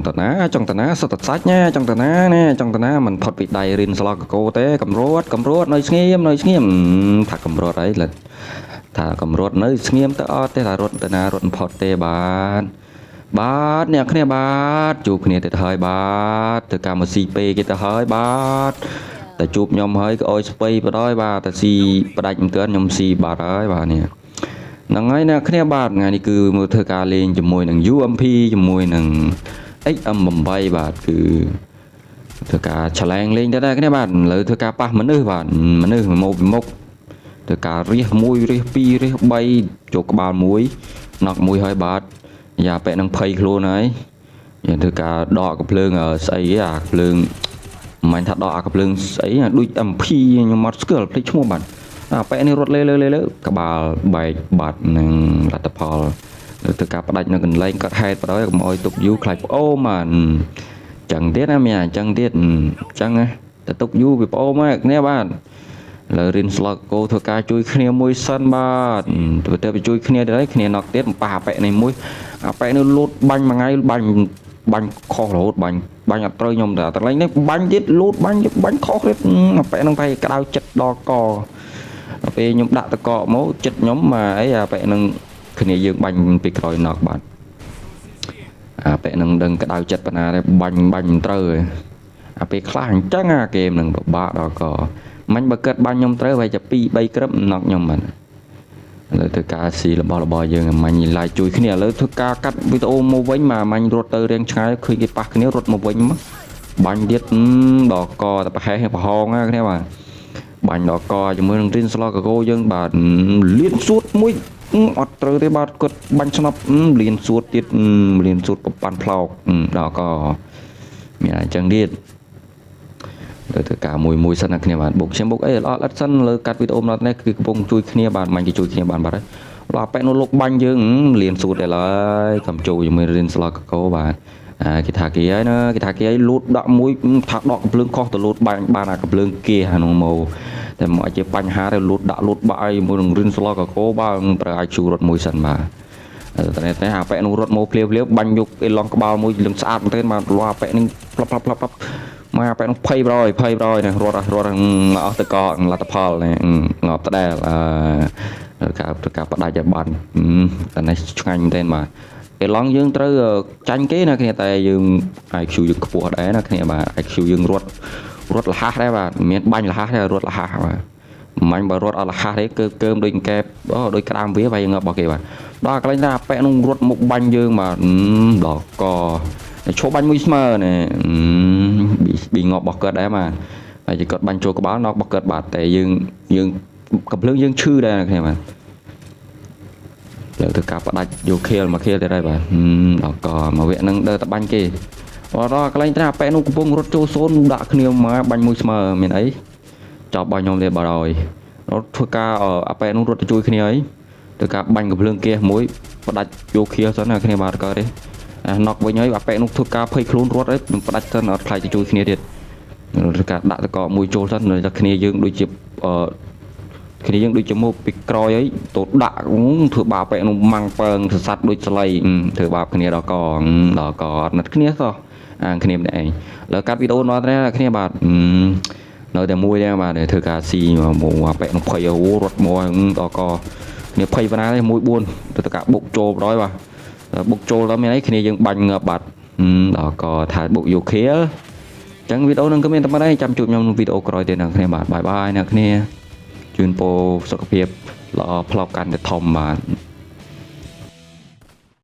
ង់តាណាចង់តាណាសុទ្ធតែសាច់ណាចង់តាណាណែចង់តាណាមិនផុតពីដៃរិនស្លកកោទេកម្រត់កម្រត់នៅស្ងៀមនៅស្ងៀមថាកម្រត់អីលើថាកម្រត់នៅស្ងៀមទៅអត់ទេថារត់តាណារត់មិនផុតទេបាទបាទអ្នកគ្នាបាទជួបគ្នាទៅហើយបាទធ្វើកម្មស៊ីពេគេទៅហើយបាទតែជួបខ្ញុំហើយក៏អោយស្ពៃបដ ாய் បាទតែស៊ីផ្ដាច់មិនកើខ្ញុំស៊ីបាត់ហើយបាទនេះហ្នឹងហើយអ្នកគ្នាបាទថ្ងៃនេះគឺមកធ្វើការលេងជាមួយនឹង UMP ជាមួយនឹង XM8 បាទគឺធ្វើការឆ្លែងលេងទៅដែរគ្នាបាទឥឡូវធ្វើការប៉ះមនុស្សបាទមនុស្សមកពីមុខធ្វើការរះ1រះ2រះ3ចូលក្បាល1ណក់1ហើយបាទយ៉ាប៉ែនឹងភ័យខ្លួនហើយយើងធ្វើការដកកំភ្លើងស្អីអាកំភ្លើងមិនថាដកអាកំភ្លើងស្អីដូច MP ខ្ញុំអត់ស្គាល់ភ្លេចឈ្មោះបាទអាប៉ែនេះរត់លេលើលេលើក្បាលបែកបាត់នឹងលទ្ធផលទៅការបដាច់នៅកន្លែងកាត់ហេតុបដ ாய் កុំអោយទុកយូរខ្លាចប្អូមបាទចឹងទៀតណាមានអញ្ចឹងទៀតអញ្ចឹងណាតែទុកយូរវាប្អូមហ្នឹងគ្នាបាទឥឡូវរៀនស្លកគោធ្វើការជួយគ្នាមួយសិនបាទធ្វើទៅជួយគ្នាទៅហើយគ្នាណុកទៀតប៉ះអាប៉ែនេះមួយអាប៉ែនេះលូតបាញ់មួយថ្ងៃបាញ់បាញ់ខុសរហូតបាញ់បាញ់អត់ត្រូវខ្ញុំតែកន្លែងនេះបាញ់ទៀតលូតបាញ់បាញ់ខុសទៀតអាប៉ែហ្នឹងតែក្តៅចិត្តដល់កដល់ពេលខ្ញុំដាក់តកមកចិត្តខ្ញុំមកអីអាប៉ែហ្នឹងគ្នាយើងបាញ់ពីក្រោយណុកបាទអាប៉ែហ្នឹងដឹងក្តៅចិត្តប៉ុណ្ណាដែរបាញ់បាញ់មិនត្រូវអាពេលខ្លះអញ្ចឹងអាហ្គេមហ្នឹងពិបាកដល់កមិញបើគិតបាញ់ខ្ញុំត្រូវហើយจะ2 3គ្រាប់ណុកខ្ញុំបាទឥឡូវធ្វើការស៊ីរបស់របរយើងមាញ់ឡាយជួយគ្នាឥឡូវធ្វើការកាត់វីដេអូមកវិញមកមាញ់រត់ទៅរៀងឆ្ងាយឃើញគេប៉ះគ្នារត់មកវិញមកបាញ់ទៀតដល់កតែប្រហែសប្រហងណាគ្នាបាទបាញ់ដល់កជាមួយនឹងរៀនស្លកកោយើងបាទលៀនសួតមួយអត់ត្រូវទេបាទគាត់បាញ់ស្នប់លៀនសួតទៀតលៀនសួតប្រប៉ាន់ផ្លោកដល់កមានអញ្ចឹងទៀតទៅធ្វើការមួយមួយសិនណាគ្នាបាទបុកខ្ញុំបុកអីល្អល្អិតសិនលើកាត់វីដេអូម្ដងនេះគឺកំពុងជួយគ្នាបាទមាញ់គេជួយគ្នាបានបាទហើយដល់ប៉ែនោះលោកបាញ់យើងលៀនសួតឥឡូវកំចូលជាមួយរៀនស្លកកោបាទអាគេថាគេហើយណាគេថាគេហើយលូតដាក់មួយថាដកកំភ្លើងខុសទៅលូតបាញ់បានអាកំភ្លើងគេអានោះមកតែមកជាបញ្ហាទៅលូតដាក់លូតបាក់ឲ្យជាមួយនឹងរៀនស្លកកោបាទប្រើឲ្យជួរត់មួយសិនបាទតែតែអាប៉ែនោះរត់មកភ្លាវភ្លាវបាញ់យកអេឡង់ក្បាលមួយលឹងស្អាតមែនទែនបាទលាប៉ែនេះផ្លប់ផ្លប់ផ្លប់ផ្លប់មកអាប៉ែនោះភ័យប្រយភ័យប្រយណារត់រត់អស់តកលទ្ធផលងាប់ដដែលអឺការការបដាច់ឲ្យបានតែនេះឆ្ងាញ់មែនទែនបាទអេឡង់យើងត្រូវចាញ់គេណាគ្នាតែយើង IQ យើងខ្ពស់ដែរណាគ្នាបាទ IQ យើងរត់រត់លះដែរបាទមានបាញ់លះដែររត់លះបាទមាញ់បើរត់អត់លះទេគឺកើមដូចកែបដូចក្តាមវាវាយងាប់របស់គេបាទដល់កន្លែងថាអាប៉ែនោះរត់មុខបាញ់យើងបាទដល់កឈប់បាញ់មួយស្មើណែប៊ីងាប់របស់គាត់ដែរបាទហើយគាត់បាញ់ចូលក្បាលណករបស់គាត់បាទតែយើងយើងកំភ្លើងយើងឈឺដែរគ្នាបាទលើធ្វើការបដាច់យកខៀលមកខៀលទៀតហើយបាទដល់កមកវគ្គហ្នឹងដើរតែបាញ់គេដល់កន្លែងត្រាប៉ែនោះកំពុងរត់ចូលសូនដាក់គ្នាមកបាញ់មួយស្មើមានអីចប់របស់ខ្ញុំទៀតបាទហើយរត់ធ្វើការអាប៉ែនោះរត់ទៅជួយគ្នាហើយធ្វើការបាញ់កំភ្លើងគេមួយបដាច់យកខៀលសិនណាគ្នាបាទកើតទេអាណុកវិញហើយអាប៉ែនោះធ្វើការភ័យខ្លួនរត់ហើយនឹងផ្ដាច់សិនអត់ខ្លាចទៅជួយគ្នាទៀតធ្វើការដាក់តកមួយចូលសិនតែគ្នាយើងដូចជាគ្នាយើងដូចជាមកពីក្រោយហើយទៅដាក់ធ្វើបាបប៉ែនោះម៉ាំងពើងសស័តដូចស្លៃធ្វើបាបគ្នាដល់កដល់កអត់នឹកគ្នាសោះអាគ្នាម្នាក់ឯងលើកាត់វីដេអូដល់គ្នាបាទនៅតែមួយទេបាទធ្វើការស៊ីមកអាប៉ែនោះភ័យអូរត់មកដល់កគ្នាភ័យប៉ុណ្ណាទេ1 4ទៅការបុកចូលបណ្ដោយបាទបុកចូលដល់មានអីគ្នាយើងបាញ់ងាប់បាត់ដល់ក៏ថាបុកយកខៀលអញ្ចឹងវីដេអូនឹងក៏មានតែប៉ុណ្ណេះចាំជួបខ្ញុំក្នុងវីដេអូក្រោយទៀតអ្នកគ្នាបាទបាយបាយអ្នកគ្នាជូនពរសុខភាពល្អផ្លោកកាន់តែធំបាទ